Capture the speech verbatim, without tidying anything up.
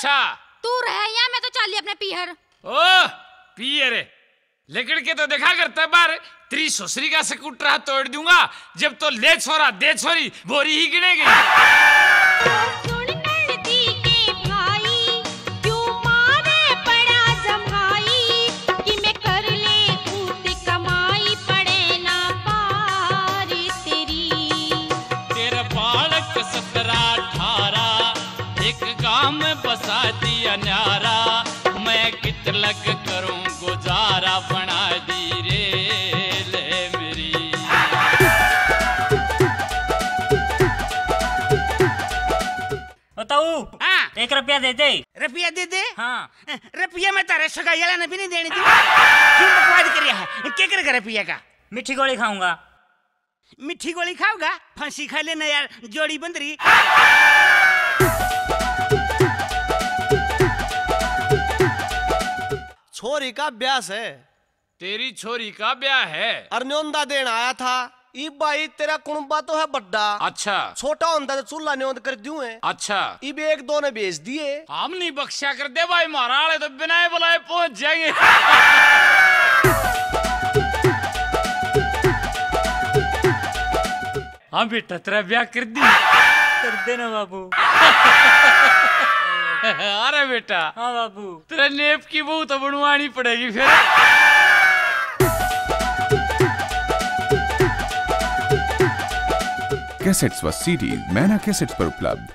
अच्छा। तू रह यहाँ, मैं तो चाली अपने पीहर। ओ, पीहर। लेकिन के तो देखा करता है बाहर, तेरी ससुरी का स्कूटर हाथ तोड़ दूंगा। जब तो ले छोरा, दे छोरी, बोरी ही गिने गई। सुन नंदी के भाई, क्यों मारे पड़ा जमाई, कि मैं कर ले खुद कमाई, पड़े ना पार तेरी। तेरा बालक सतरा अठारा, एक गांव में बसा दिया न्यारा, मैं कित लग करूं गुजारा, बना दी रेल मेरी। बताऊ। हाँ। एक रुपया दे दे। रुपया दे दे? हाँ। रुपया मैं तारे सगाई वाला ने भी नहीं देने दी। क्यों बकवाद कर रहा है? क्या करेगा रुपया का? मीठी गोली खाऊंगा। मीठी गोली खाओगा? फांसी खा लेना यार, जोड़ी बंदरी। छोरी का ब्याह है। तेरी छोरी का ब्याह है। अर न्योंदा देन आया था। ई भाई, तेरा कुणबा तो है बड्डा। अच्छा। छोटा होंदा तो चूल्हा न्योंद कर द्यूं है। अच्छा। इब एक दो ने भेज दिए। हम नहीं बख्शा कर दे भाई, म्हारा आले तो बिना ही बुलाए पहुंच जाएंगे। हाँ बेटा, तेरा ब्याह कर दी। कर देना बाबू। अरे बेटा। हाँ बाबू। तेरा नेप की बहू तो बनवानी पड़ेगी फिर। कैसेट्स व सीडीज मैना कैसेट्स पर उपलब्ध।